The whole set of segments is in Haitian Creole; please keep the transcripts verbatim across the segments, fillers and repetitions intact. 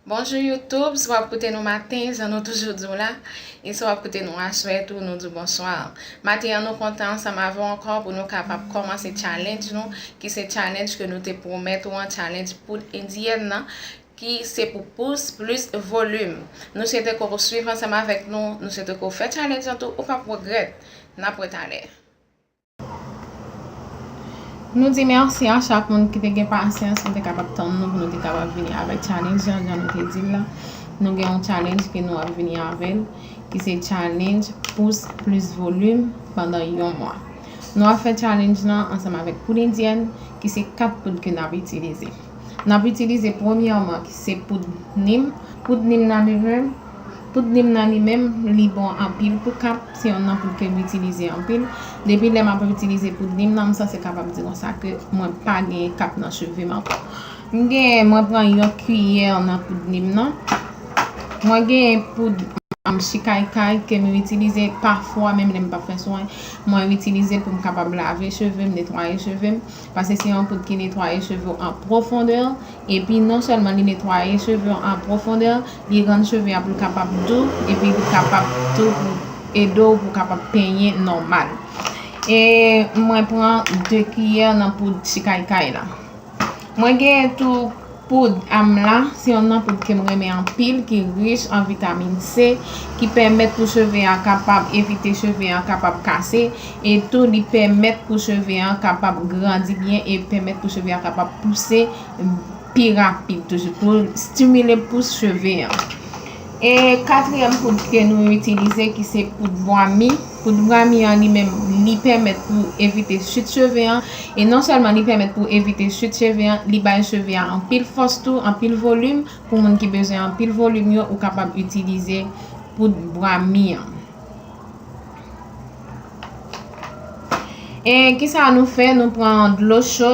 Bonjou YouTube, si w ap koute nou maten, jan nou toujou di w la, e si w ap koute nou aswè tou, nou di w bonswa. Maten an, nou kontan ansanm avè w ankò pou nou kapab kòmanse challenge nou, ki se challenge ke nou te pwomèt ou an, challenge poud endyèn nan, ki se pou pous plis volim. Nou swete ke w swiv ansanm avèk nou, nou swete ke w fè challenge an tou, ou p ap regrèt. N ap wè talè. Nou di mèsi a chak moun ki te gen pasyans, nou te kapab tann nou pou nou te kapab vini avèk challenge an, jan nou te di l la. Nou gen yon challenge ke nou ap vini avè l, ki se challenge pous plis volim pandan yon mwa. Nou ap fè challenge lan ansanm avèk poud endyèn, ki se kat poud ke n ap itilize. N ap itilize premyèman, ki se poud nim. Poud nim nan li menm, poud nim nan li menm, li bon anpil pou kap. Se yon nan poud ke m itilize anpil. Depi lè m ap itilize poud nim nan, m sanse kapab di konsa ke mwen pa genyen kap nan cheve m ankò. M gen, mwen pran yon kiyè nan poud nim nan. Mwen gen poud, um, chikaykay ke m itilize pafwa, menm lè m pa fè swen. Mwen itilize l pou m kapab lave cheve m, netwaye cheve m. Paske se yon poud ki netwaye cheve w an pwofondè. Epi non sèlman li netwaye cheve w an pwofondè, li rann cheve a pou l kapab dou, epi li kapab tou pou ede w pou w kapab penyen nòmal. E mwen pran de kiyè nan poud chikaykay la. Mwen gen tou poud amla, se yon nan poud ke m renmen anpil, ki rich an vitamin C, ki pèmèt pou cheve a kapab evite cheve a kapab kase, e tou li pèmèt pou cheve a kapab grandi byen e pèmèt pou cheve a kapab pouse pi rapid toujou, pou stimile pous cheve a. E katriyèm poud ke nou itilize, ki se poud bwa mi. Poud bwa mi an li menm, li pèmèt pou evite chit cheve an. E non sèlman li pèmèt pou evite chit cheve an, li bay cheve a anpil fòs tou, anpil volim. Pou moun ki bezwen anpil volim yo, ou kapab itilize poud bwa mi an. E kisa nou fè? Nou pran dlo cho.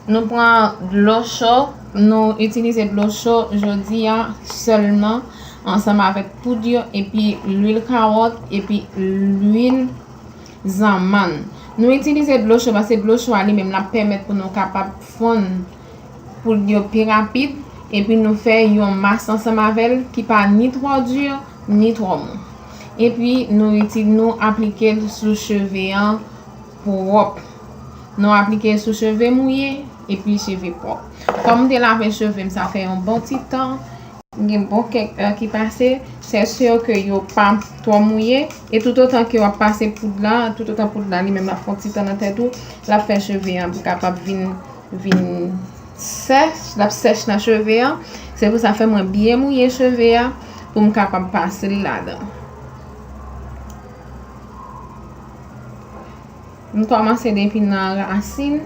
Nou pran dlo cho. Nou itilize dlo cho jodi a sèlman ansanm avèk poud yo, epi lwil kawòt, epi lwil zanmann. Nou itilize dlo cho paske dlo cho a li menm l ap pèmèt pou nou kapab fonn poud yo pi rapid, epi nou fè yon mas ansanm avè l ki pa ni twò di, ni twò mou. Epi nou itil-, nou aplike l sou cheve an pwòp. Nou aplike l sou cheve mouye, epi cheve pwòp. Kòm m te lave cheve m, sa fè yon bon ti tan, gen bon kèk è ki pase, fè si ke yo pa twò mouye, e toutotan ke w ap pase poud la, toutotan poud la li menm l ap fè yon ti tan nan tèt ou, l ap fè cheve an pou kapab vin, vin sèch, l ap sèch nan cheve an. Se pou sa fè mwen byen mouye cheve a pou m kapab pase l ladan. M kòmanse depi nan rasin.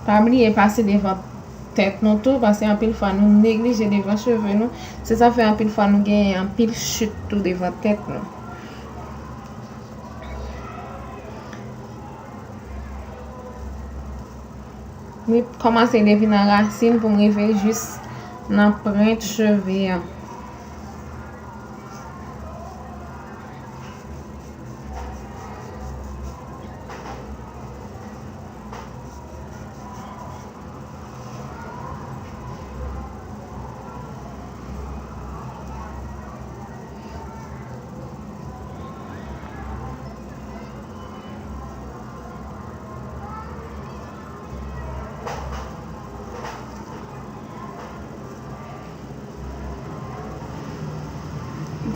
Pa bliye pase devan tèt nou tou, paske anpil fwa nou neglije devan cheve nou. Se sa fè anpil fwa nou genyen anpil chit tou devan tèt nou. Mwen kòmanse depi nan rasin pou m rive jis nan pwent cheve a.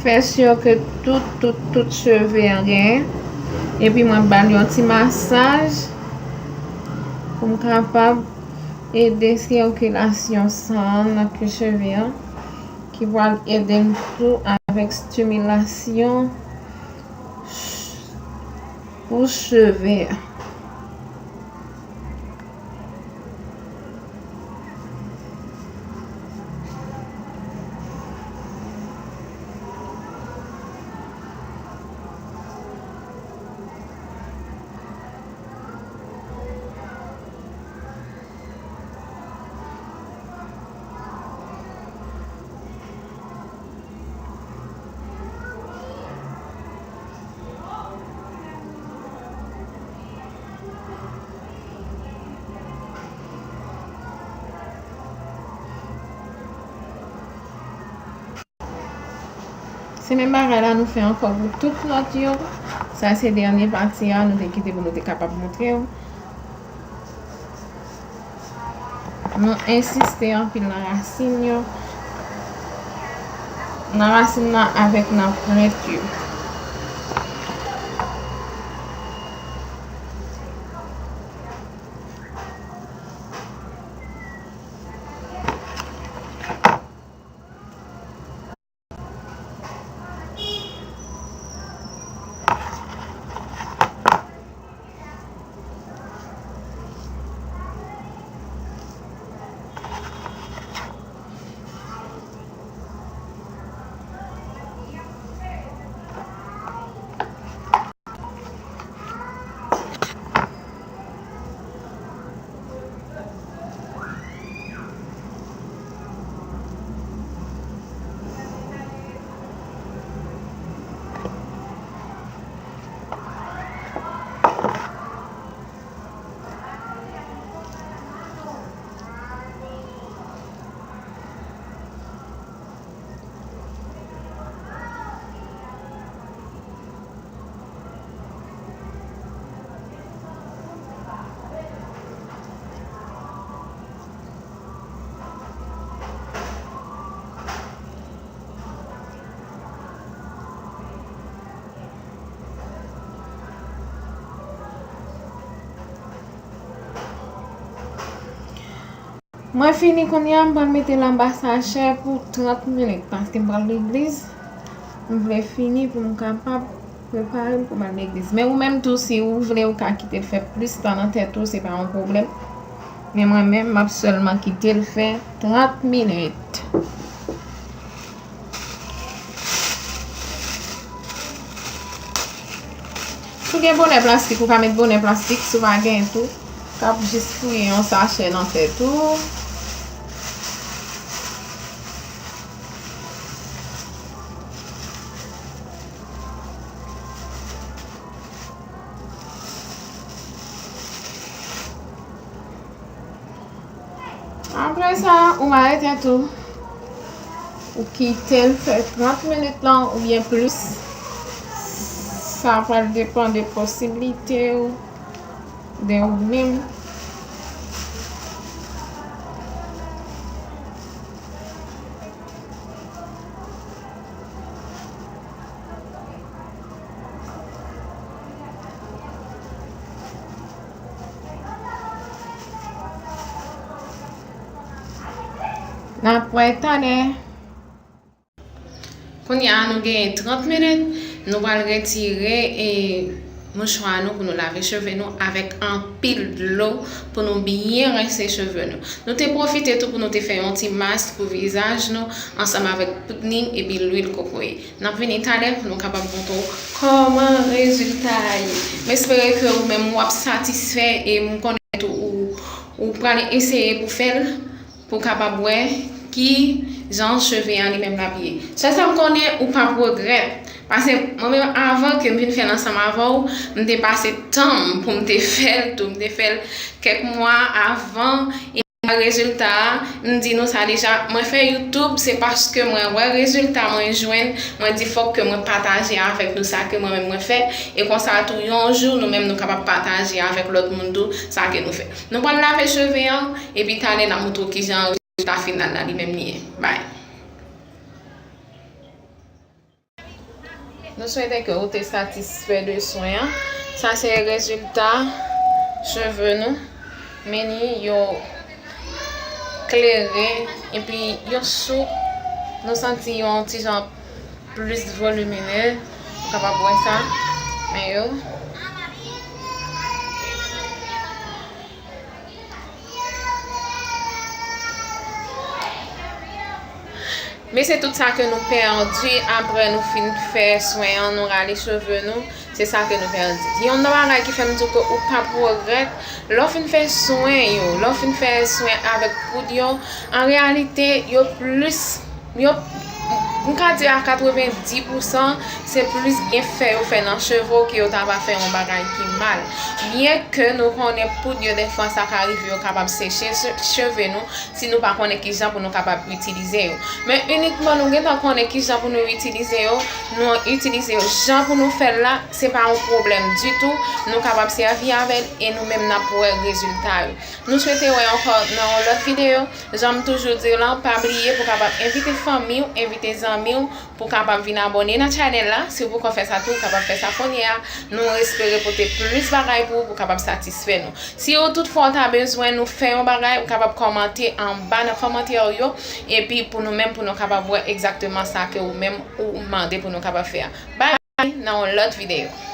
Fè si ke tout, tout, tout cheve an genyen. Epi mwen ba l yon ti masaj pou m kapab ede sikilasyon san an nan ke cheve an, ki pral ede m tou avèk stimilasyon pou cheve a. Se menm bagay la nou fè ankò pou tout lòt yo. Sa se dènye pati a nou te kite pou nou te kapab montre w. Nou ensiste anpil nan rasin yo. Nan rasin nan avèk nan plant yo. Mwen fini kounye a, m pral mete l anba sachè pou trant minit, paske m pral legliz. M vle fini pou m kapab prepare m pou m al legliz. Men ou menm tou, si ou vle, ou ka kite l fè plis tan nan tèt ou, se pa yon pwoblèm. Men mwen menm, m ap sèlman kite l fè trant minit. Si w gen bonè plastik, ou ka met bonè plastik. Si w pa gen tou, w ka jis fouye yon sachè nan tèt ou. Apre sa, ou mare tèt ou. Ou kite l fè trant minit lan oubyen plis. Sa pral depann de posiblite w, de ou menm. N ap wè talè. Kounye a, nou genyen trant minit. Nou pral retire, e, mouchwa nou pou nou lave cheve nou avèk anpil dlo pou nou byen rense cheve nou. Nou te pwofite tou pou nou te fè yon ti mask pou vizaj nou ansanm avèk poud nim epi lwil kokoye. N ap vini talè pou nou kapab montre w kòman rezilta a ye. M espere ke ou menm w ap satisfè e m konnen tou ou, ou pral eseye pou fè l pou w kapab wè ki jan cheve a li menm l ap ye. Sèl sa m konnen, ou p ap regrèt. Paske mwen menm, avan ke m vin fè l ansanm avè w, m te pase tan m pou m te fè l tou. M te fè l kèk mwa avan. Rezilta a, m di nou sa deja, mwen fè YouTube, se paske mwen wè rezilta mwen jwenn, mwen di fòk ke mwen pataje avèk nou sa ke mwen menm mwen fè, e konsa tou yon jou nou menm nou kapab pataje avèk lòt moun tou sa ke nou fè. Nou pral lave cheve an, epi talè n ap montre w kijan rezilta final la li menm li ye. Bye. Nou swete ke ou te satisfè de swen an. Sa se rezilta cheve nou. Men ni yo klere epi yo soup. Nou santi yo yon ti jan plis volimine. Ou kapab wè sa. Men yo. Men se tout sa ke nou pèdi apre nou fin fè swen an, nou rale cheve nou, se sa ke nou pèdi. Yon nan bagay ki fè m di w ke ou p ap regrèt, lè w fin fè swen yo, lè w fin fè swen avèk poud yo, an reyalite, yo plis, yo, M ka di a katrevenndis pousan, se plis byenfè yo fè nan cheve w ke yo ta va fè yon bagay ki mal. Byenke nou konnen poud yo, dèfwa sa ka rive yo kapab seche che- cheve nou si nou pa konnen kijan pou nou kapab itilize yo. Men inikman nou gentan konnen kijan pou nou itilize yo, nou itilize yo jan pou nou fè l la, se pa yon pwoblèm ditou. Nou kapab sèvi avè l e nou menm n ap wè rezilta yo. Nou swete wè ankò nan yon lòt videyo. Jan m toujou di w lan, pa bliye pou kapab envite fanmi w, envite zanmi w pou kapab vin abòne nan chanèl la. Si w poko fè sa tou, w kapab fè sa kounye a. Nou espere pote plis bagay pou ou pou kapab satisfè nou. Si w toutfwa w ta bezwen nou fè yon bagay, ou kapab kòmante anba nan kòmantè yo, epi pou nou menm pou nou kapab wè egzakteman sa ke ou menm ou mande pou nou kapab fè a. Bay bay nan yon lòt videyo.